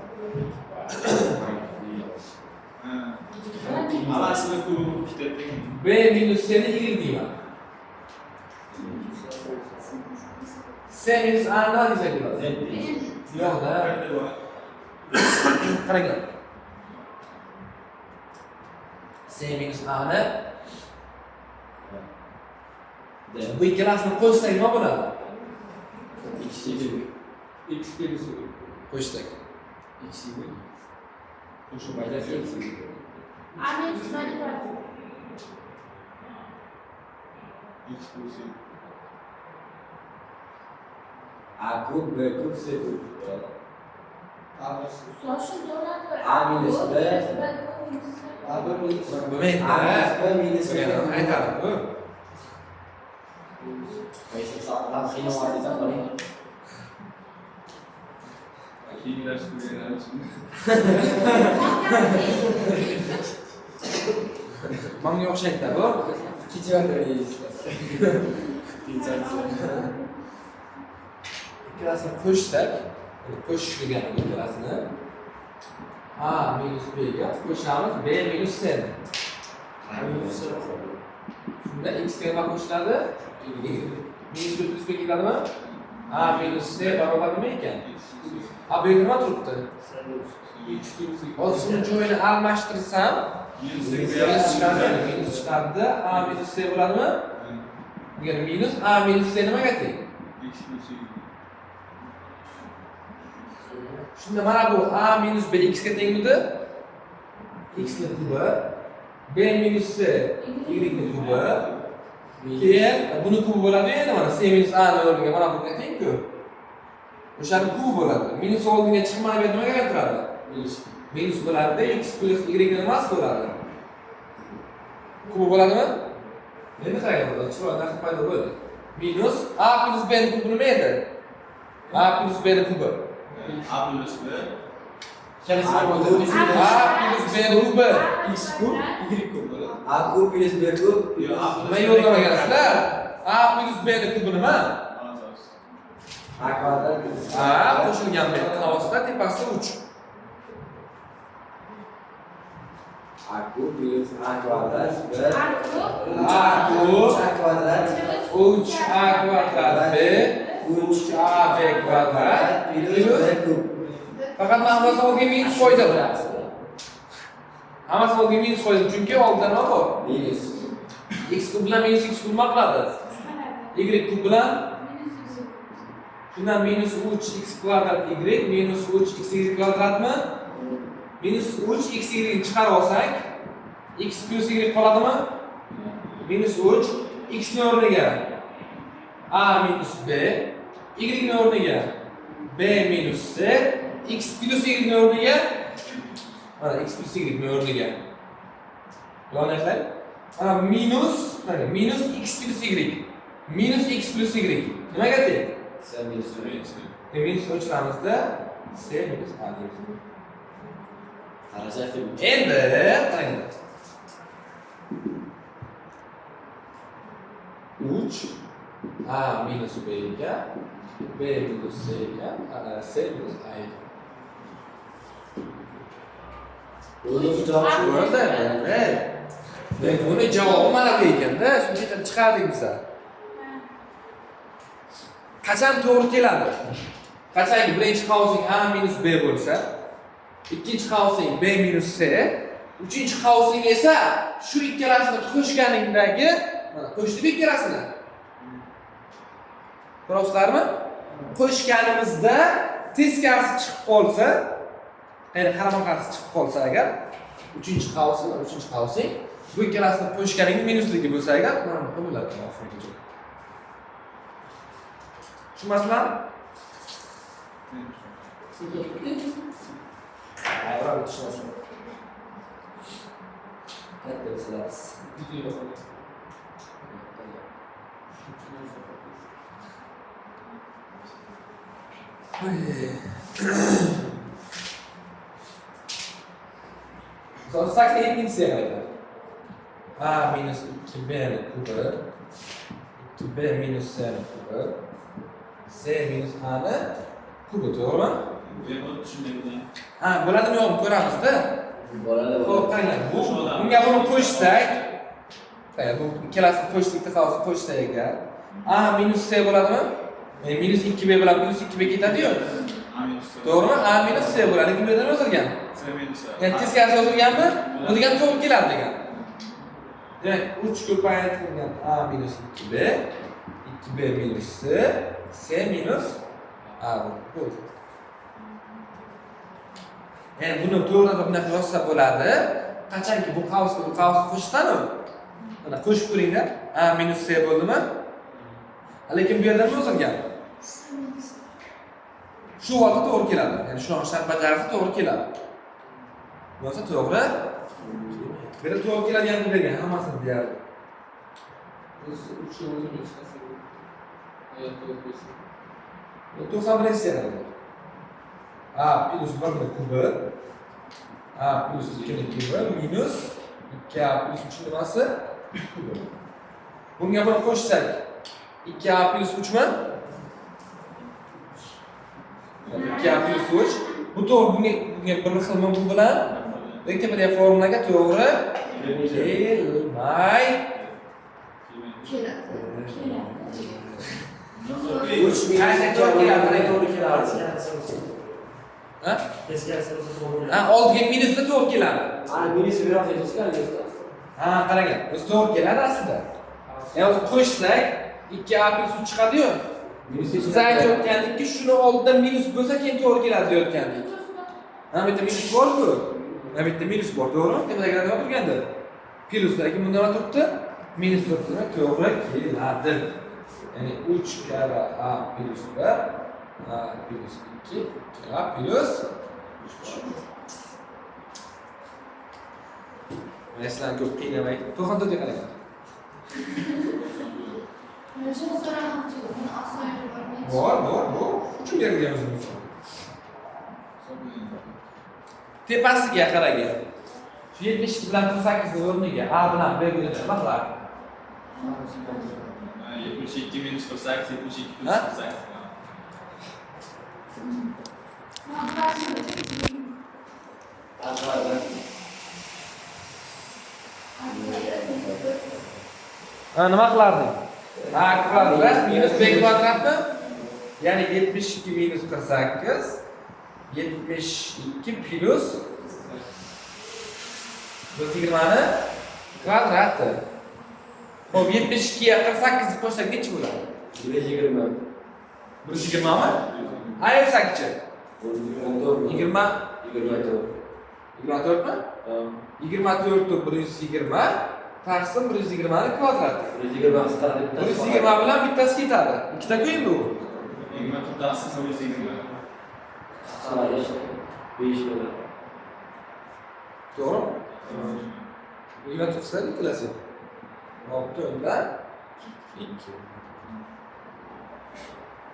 Hammasini kubi ikkita teng. B minus C ni y deyman. C minus A nima desak bo'ladi? Yo'q-da. Qaranglar. C minus A ni bu ikkalasini qo'shsak nima bo'ladi? X, Y. X plus Y. Qo'shsak. X, Y. Qo'shib aytsak X, Y. A minus B ni kvadrati. X plus Y. A kub, B kub, C kub. So'rashim to'g'ri. A minus B. A B minus Bo'lmaydi. A minus B minus C. Aytadi-ku. Keyingi dars ko'rganlar. Manga o'xshaydi bu. Ikkinchi marta Ikkalasini qo'shsak, qo'shish degani bu ikkalasini A minus B ga qo'shamiz B minus C ni. Shunda x ga nima qo'shiladi? Minus B plus B keladimi? A minus C barobar nima ekan? A bu yerda nima turibdi? Hozir shuni joyini almashtirsam, minus chiqadi, minus chiqadi, A minus C bo'ladimi? Degan minus A minus C nimaga teng? X plus Y. Shunda mana bu A minus B x ga tengmidi? X ni kubi, B minus C y ni kubi. Keyin buni kubi bo'ladi endi mana C minus A ni o'rniga mana bunga teng-ku. O'shani kubi bo'ladi. Minus oldinga chiqmay bu nimaga aylantiradi? Minus. Minus bo'ladi, x plyus y nimasi bo'ladi? Kubi bo'ladimi? Endi qarang, chiroyli narsa paydo bo'ldi. Minus a plyus b ni kubi nima edi? A plyus b ni kubi. A plyus B. Ikkalasi A bir kub. bo'ldi. A plyus b ni kubi. X kub, Y kub bo'ladi. A kub plyus B kub. Yo, A plyus Nima yo'llamagansilar? A plyus b ni kubi nima? A kvadrat plyus A qo'shilgan b qavsda tepasi 3. A kub plyus A kvadrat B. A kub. A kub A kvadrat 3a kvadrat b 3ab kvadrat plyus plyus B kub. Faqat men hammasi oldiga minus qo'ydim. Hammasi oldiga minus qo'ydim, chunki oldida nima bor? Minus. X kub bilan minus x kub nima qiladi? Y kub bilan shundan minus 3 x kvadrat y minus 3 x y kvadratmi? Minus 3 x y ni chiqarib olsak, x plyus y qoladimi? Minus 3 x ni o'rniga a minus b, y ni o'rniga b minus c, x plyus y ni o'rniga mana x plyus y ni o'rniga. Yonaklar. Mana minus, mana minus x plyus y. Minus x plyus y. Nimaga teng? C minus B. Minus o'chiramizda c minus a deymiz. Qarashak deb. Endi qaranglar. 3 a minus b ga b minus c ga c minus a ekan. Buni javobi shu. Bo'ldi, bo'ldi. Demak, buni javobi mana bu ekanda, shunga chiqardik biza. Qachon to'g'ri keladi? Qachonki birinchi qavsing a minus b bo'lsa, ikkinchi qavsing b minus c, uchinchi qavsing esa shu ikkalasini qo'shganingdagi, mana qo'shdik ikkalasini. Ko'rasizlarmi? Qo'shganimizda teskarisi chiqib qolsa, ya'ni qarama-qarshi chiqib qolsa agar, uchinchi qavsi, uchinchi qavsing bu ikkalasini qo'shganingda minusligi bo'lsa agar, mana bunaqa bo'lar ekan oxirigacha. Tushunmasizlarmi? Ayron tushunasizlar. Katta bilasiz. Video. Misol 87-siga qaranglar. A minus 2b ni kubi, 2b minus c ni kubi, c minus a ni kubi, to'g'rimi? Bu ham tushunmayman. Ha, bo'ladimi yo'qmi ko'ramizda. Bo'ladi. Xo'p, qaranglar, bu bunga buni qo'shsak, qarang, bu ikkalasini qo'shsak, bitta qavsni qo'shsak agar, a minus c bo'ladimi? Ya'ni minus 2b bilan minus 2b ketadi-yu. A minus C. To'g'rimi? A minus c bo'ladi. Lekin bu yerda nima yozilgan? C minus A. Ya'ni teskarisi yozilganmi? Bu degan to'g'ri keladi degan. Demak, 3 ko'paytirilgan a minus 2b, 2b minus c, c minus a bo'ldi. Ya'ni buni to'g'ridan bunaqa yozsa bo'ladi. Qachonki bu qavsga bu qavsni qo'shsanu, mana qo'shib ko'ringlar, a minus c bo'ldimi? Lekin bu yerda nima yozilgan? Shu vaqtda to'g'ri keladi. Ya'ni shunaqa shart bajarsa to'g'ri keladi. Bo'lsa to'g'ri. Bu yerda to'g'ri keladigan qilib bergan hammasini deyarli. O'zi uch o'zim hech narsa yo'q. Hayotda o'tmaysan. 91 seriyada. A plyus 1 ni kubi, A plyus 2 ni kubi minus 2A plyus 3 nimasi? Kubi. Bunga buni qo'shsak 2A plyus 3 mi? 2A plyus 3. Bu to'g'ri, bunga bir xilmi bu bilan? Lekin tepadagi formulaga to'g'ri kelmay. Keladi. Keladi. 3 minus Qancha to'g'ri keladi? To'g'ri keladi. Ha? Teskarisi bo'lsa to'g'ri. Ha, oldiga minusda to'g'ri keladi. Ana minus biroq teskari ustoz. Ha, qarang, o'zi to'g'ri keladi aslida. Ya'ni o'zi qo'shsak 2A plyus 3 chiqadi-yu. Biz aytayotgandikki, shuni oldida minus bo'lsa keyin to'g'ri keladi deyotgandik. Mana bu yerda minus bor-ku. Mana bu yerda minus bor, to'g'rimi? Tepadagilar nima turgandi? Plyus, lekin bunda nima turibdi? Minus turibdi, demak to'g'ri keladi. Ya'ni 3 karra A plyus 1, A plyus 2, 2A plyus 3. Sizlarni ko'p qiynamay. 94 ga qaranglar. Shu so'ramoqchi edim, buni oson yo'li bormi? Bor, bor, bor. Uchun berilgan o'zi misol. Tepasiga qaragin. Shu 72 bilan 48 ni o'rniga A bilan B bo'lgan nima qilardi? 72 minus 48, 72 plus Ha? 48. A kvadrat. Ha, nima qilarding? A kvadrat minus B kvadratmi? Ya'ni 72 minus 48, 72 plyus 120 ni kvadrati. Xo'p, 72 ga 48 ni qo'shsak necha bo'ladi? 120. 120 mi? Ayirsak-chi? 14. 20 24. 24 mi? 24 120 taqsim 120 ni kvadrati. 120 qisqaradi. 120 bilan bittasi ketadi. Ikkita-ku endi u. 24 taqsim 120. Qisqaradi. 5 bo'ladi. To'g'rimi? 24 qilsa ikkalasi. 6 o'ndan 2.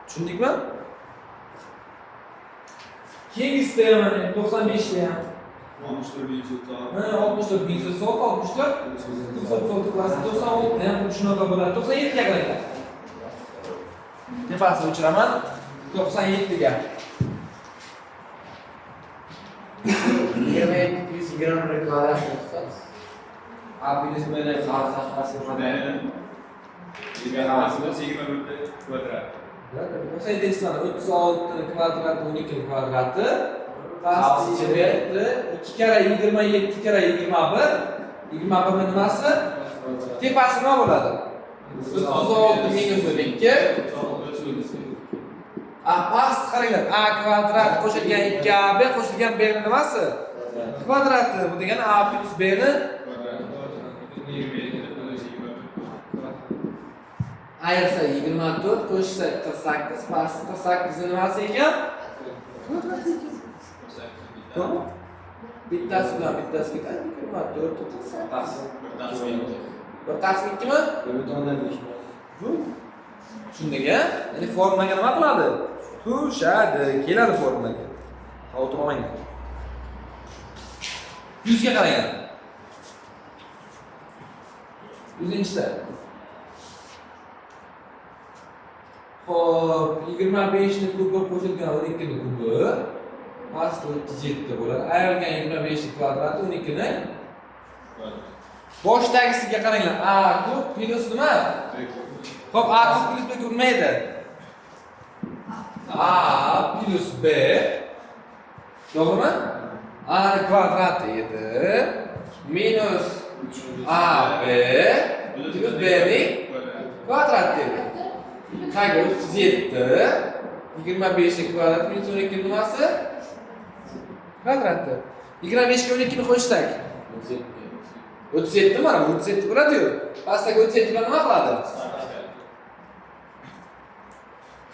Tushundikmi? Keyingisida ham mana 95 da ham. 64 minus 36. Ha, 64 minus 36, 64 36 qilasiz, 96 da ham shunaqa bo'ladi. 97 ga qaranglar. Tepasini o'chiraman. 97 ga. 27 plyus 21 kvadrat ustoz. A plyus B ni Qasqasi. 21 kvadrat. 97 soni 36 ni kvadrati 12 ni kvadrati past 7 2 karra 27 karra 21 21 ni nimasi? Tepasi nima bo'ladi? 36 minus 12. A past qaranglar, A kvadrat qo'shilgan 2AB qo'shilgan B ni nimasi? Kvadrati. Bu degani A plyus B ni 27 plus 21. Ayirsa 24, qo'shsa 48, past 48 ni nimasi ekan? Kvadrati ekan. To'g'rimi? Bittasi bilan bittasi ketadi, 24 48. Taqsim. 1 taqsim 2. 1 taqsim 2 mi? 1,5. Yo'q. Tushundik, a? Ya'ni formulaga nima qiladi? Tushadi, keladi formulaga. Xavotir olmanglar. 100 ga qarang. 100-inchisi. Xo'p, 25 ni kubi qo'shilgan 12 ni kubi past 37 bo'ladi. Ayrilgan 25 ni kvadrati 12 ni boshdagisiga qaranglar. A kub plyus nima? Xo'p, A kub plyus B kub nima edi? A plyus B. To'g'rimi? A ni kvadrati edi. Minus A B plyus B ning kvadrati edi. Tagi 37 25 ni kvadrati minus 12 nimasi? Kvadrati. 25 ga 12 ni qo'shsak 37 mana bu 37 bo'ladi-yu. Pastdagi 37 bilan nima qiladi?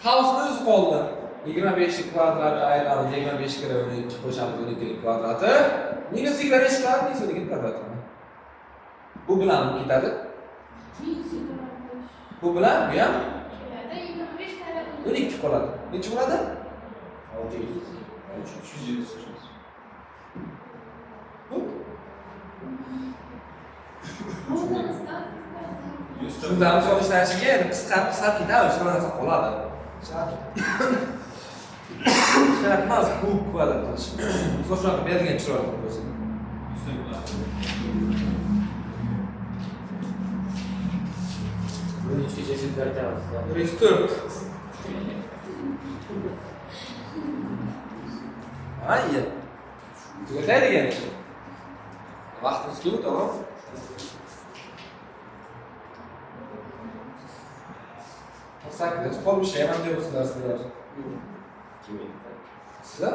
Qavsni o'zi qoldi. 25 ni kvadrati ayiramiz 25 karra 12 qo'shamiz 12 ning kvadrati minus 25 kvadrat minus 12 kvadrati. Bu bilan bu ketadi. Minus 25. Bu bilan bu ham Keladi, 25 karra 12 qoladi. Necha bo'ladi? 600. 300. Bu. Можно ставить. Shundan misol ishlanishiga endi qisqarib qisqarib ketadi, shu narsa qoladi. Shart emas kub kvadrat qilish. Misol shunaqa berilgan chiroyli bo'lsa. Buni 3 gacha chizdiramiz. 104. Ha, iya. Tugataylik endi. Vaqtimiz keldi, to'g'rimi? 8 qolib ishlayman deyapsizlar sizlar. Kim? Sizlar?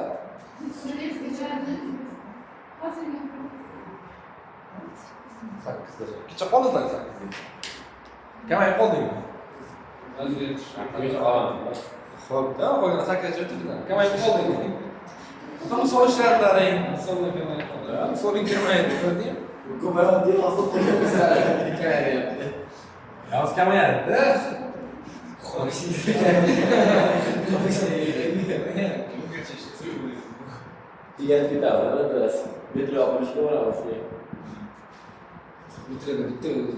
Hozir 8da. Kecha qoldinglar 8da. Kamayib qoldingmi? Kecha qolamiz. Xo'p, da, qolgan sakrash o'tibdi. Kamayib qolding. Misol ishlatlaring, misollar kamayib qoldi. Misoling kamaydi, ko'rdingmi? Ko'paroq deya hozir qo'yamiz. Kamayyapti. Hozir kamayadi. Degan ketadi, bilasiz. Metro olishga boramiz. Metroda bitta o'zi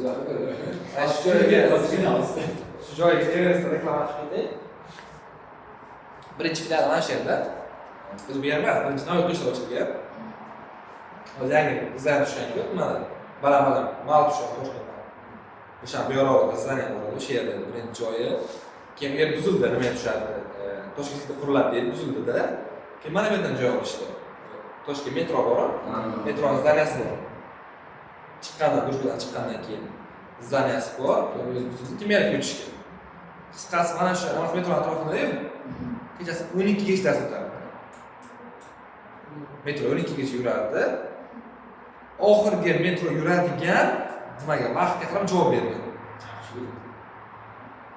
Shu joyga, Ozgina olsa. shu joyga Everestda reklama qilib ketay. Birinchi filiali mana shu yerda. O'zi bu yer emas, birinchi Navoiy ko'chada ochilgan. Hozir yangi dizayn tushgan yo'q, mana baland-baland mal tushgan Toshkentda. O'sha bu yorug'ida zdание bor edi, o'sha yerda edi birinchi joyi. Keyin u yer buzildi, nima tushadi? Toshkentda quriladi deb buzildi-da. Keyin mana bu yerdan joy olishdi. Toshkent metro bor, metroni zdaniyasi bor. Chiqqandan, Go'shko'dan chiqqandan keyin zdaniyasi bor, keyin u yer buzildi, keyin bu yerga ko'chishgan. Qisqasi mana shu anaqa metro atrofida-yu, kechasi 12 gacha dars o'tardi. Metro 12 gacha yurardi. Oxirgi metro yuradigan nimaga vaqtga qarab javob bergan.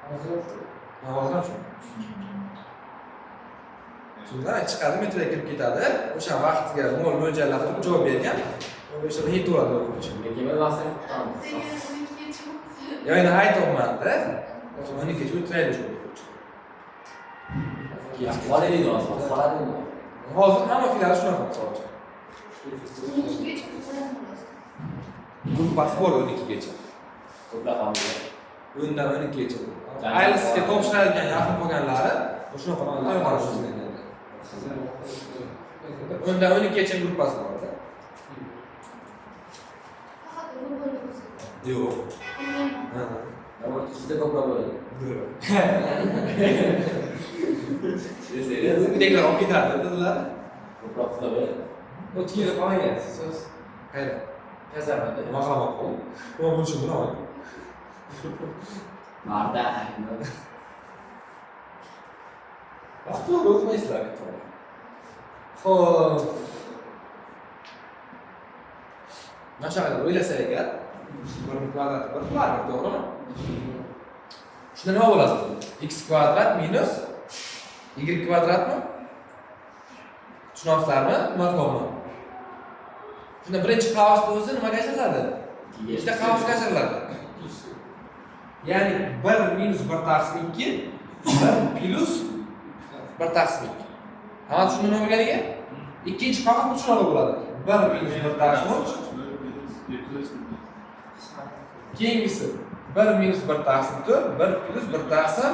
Hozir Hozir ham shu. Shundan chiqadi, metroga kirib ketadi. O'sha vaqtiga mo'ljallab turib javob bergan. O'sha yetaveradi o'quvchi. Lekin men vaqtni kutamiz. Degan 12 gacha o'qidi. Yo, endi aytyapman-da. O'sha 12 gacha o'tiraydi o'sha o'quvchi. Xoladiydi hozir, xoladiydi. Hozir hamma filial shunaqa misol uchun. 12 gacha o'qiyapmiz. Gruppasi bor 12 gacha. Ko'plab ham. 10 dan 12 gacha. IELTSga topshiradigan yaqin qolganlari shunaqa tayyorlanish. 10 dan 12 gacha gruppasi bor-da. Faqat o'g'il bola o'qisa. Yo'q. Onlayn. Ha. O'rtasida ko'proq bo'ladi. Uydagilar olib ketadi dedilar. Ko'proq qizlar bo'ladi. O'tgan yili qolmagansiz siz. Qayerda? Kazarmada. Nima qilaman qo'l? Nima bo'lishini bilaman. Marda. Vaqt to'g'ri o'qimaysizlar. Xo'p. Mana shunaqa o'ylasak agar 1 kvadrati 1 qilardi, to'g'rimi? Shunda nima bo'ladi? X kvadrat minus y kvadratmi? Tushunyapsizlarmi? Nima qilyapman? Shunda birinchi qavsni o'zi nimaga ajraladi? Ikkita qavsga ajraladi. Ya'ni 1 minus 1 taqsim 2, 1 plus 1 taqsim 2. Hamma tushundi nima bo'lganiga? Ikkinchi qavs xuddi shunaqa bo'ladi. 1 minus 1 taqsim 3. Keyingisi 1 minus 1 taqsim 4, 1 plus 1 taqsim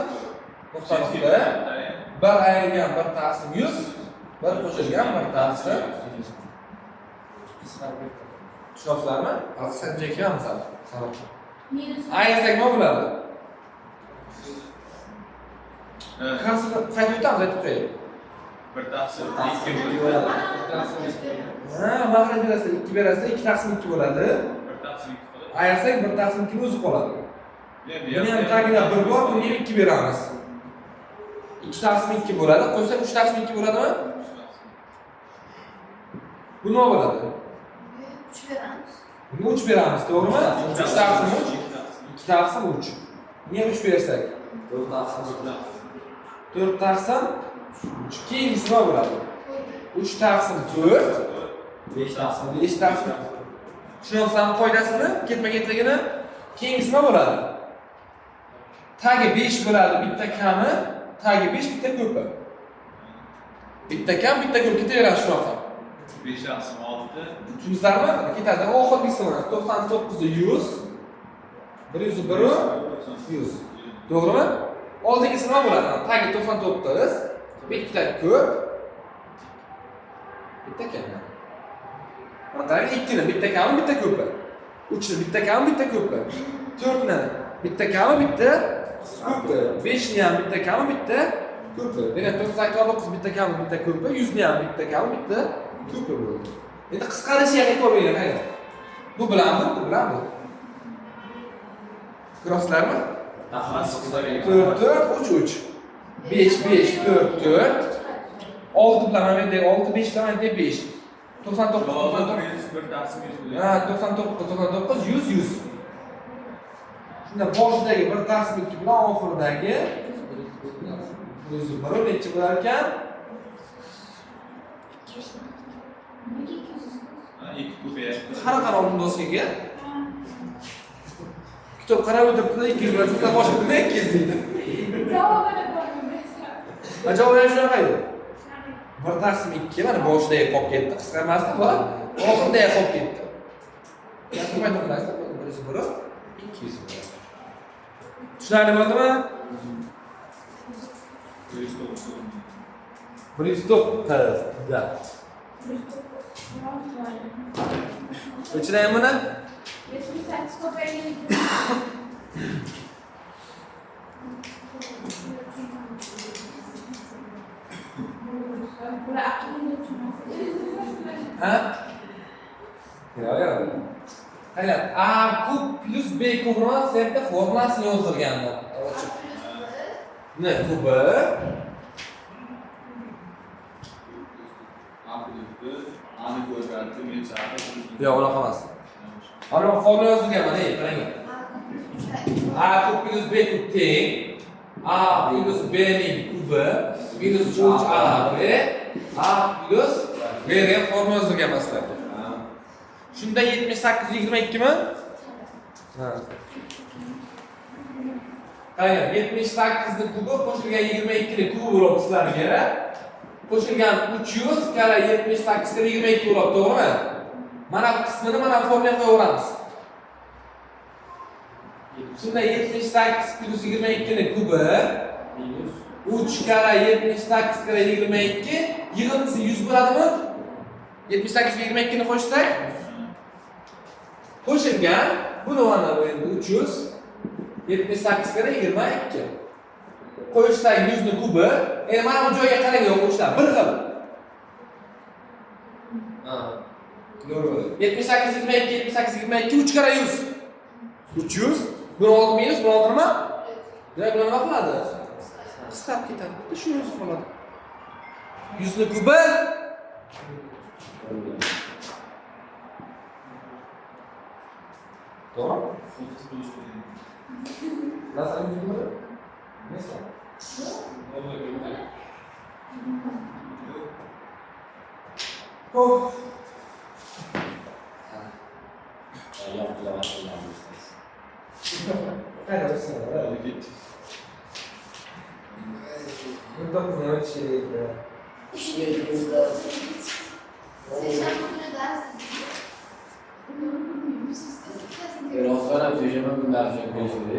nuqta nuqta, 1 ayrilgan 1 taqsim 100, 1 qo'shilgan 1 taqsim 100. Tushunyapsizlarmi? Hozir sanjay kelamiz hali. Saboq. Minus. Ayirsak nima bo'ladi? Qaysini qaytib o'tamiz, aytib qo'yay. 1 taqsim 2 bo'ladi. Ha, mahraj berasizlar, 2 berasizlar, 2 taqsim 2 bo'ladi. 1 taqsim 2 qoladi. Ayirsak 1 taqsim 2 o'zi qoladi. Buni Buni ham tagida 1 bor, bunga ham 2 beramiz. 2 taqsim 2 bo'ladi. Qo'shsak 3 taqsim 2 bo'ladimi? Bu nima bo'ladi? 3 beramiz. Bunga 3 beramiz, to'g'rimi? 3 taqsim 3, 2 taqsim 3. Bunga ham 3 bersak, 4 taqsim 4 taqsim 3. Keyingisi nima bo'ladi? 3 taqsim 4, 5 taqsim 5 taqsim. Tushunyapsizlarmi qoidasini, ketma-ketligini? Keyingisi nima bo'ladi? Tagi 5 bo'ladi, bitta kami, tagi 5 bitta ko'pi. Bitta kam, bitta ko'p ketaveradi shunaqa. 5 taqsim 6. Tushundingizlarmi? Ketadi. Oxirgisi mana 99 100, 101 100. To'g'rimi? Oldingisi nima bo'ladi? Tagi 99, bitta ko'p, bitta kam. Mana qarang, 2 ni bitta kami, bitta ko'pi. 3 ni bitta kami, bitta ko'pi. 4 ni bitta kami, bitta ko'pi. 5 ni ham bitta kami, bitta ko'pi. Demak, 99 bitta kami, bitta ko'pi, 100 ni ham bitta kami, bitta ko'pi bo'ldi. Endi qisqarishiga e'tibor beringlar, qarang. Bu bilanmi? Bu bilanmi? Ko'rasizlarmi? 4 4 3 3. 5 5 4 4. 6 bilan mana bu yerda 6, 5 bilan mana bu yerda 5. 99 99. Minus 1 taqsim 100 Ha, 99 99 100 100. Shunda boshidagi 1 taqsim 2 bilan oxiridagi 101 nechi bo'lar ekan? Nimaga 200? Ha, ikki ko'payapti. Qara qara oldim doskaga. Kitob qarab o'tiribdi, 200 bilan sizlar boshqa nima 200 deydi. Javobini ko'rdim. Va javobi ham shunaqa edi. 1 taqsim 2 mana boshida qolib ketdi, qisqarmasdi va oxirida qolib ketdi. Ko'paytirib bilasizlar, 101 200 bo'ladi. Tushunarli bo'ldimi? 190. 109 da. O'chiraymi buni? 78 ko'paygan. Bular aqlini tushunmas. Ha? Yo'q, yo'q. Qarang, a kub plus b kub nima? Sizlarga formulasini yozdirgandim. Ochiq. N kubi A plus B, A ni kvadrati minus A plus B. Yo'q, unaqa emas. Mana bu formula yozilganman, ey, qaranglar. A kub plus B kub teng A plus B ning kubi minus 3AB A plus B degan formula yozilganman sizlarga. Shunda 78 22 mi? Ha. Qaranglar, 78 ni kubi qo'shilgan 22 ni kubi bo'lib sizlarga. Qo'shilgan 300 karra 78 karra 22 bo'ladi, to'g'rimi? Mana bu qismini mana bu formulaga qo'yaveramiz. Shunda 78 plus 22 ni kubi Minus 3 karra 78 karra 22 yig'indisi 100 bo'ladimi? 78 ga 22 ni qo'shsak qo'shilgan buni mana bu endi 300 78 karra 22 qo'shsak 100 ni kubi. Endi mana bu joyga qarang, o'quvchilar, bir xil. Ha. Nol bo'ladi. 78 22 78 22 3 karra 100 300. Buni oldi minus, buni oldi nima? Demak, bular nima qiladi? Qisqarib ketadi. Bitta shu o'zi qoladi. 100 ni kubi. To'g'rimi? Nasıl 100 kubi? Neyse. Oh. Yo'q. Qayda o'tsin? 19 nima kerak? Seshanba kuni dars. Rostdan ham seshanba kuni dars berishadi.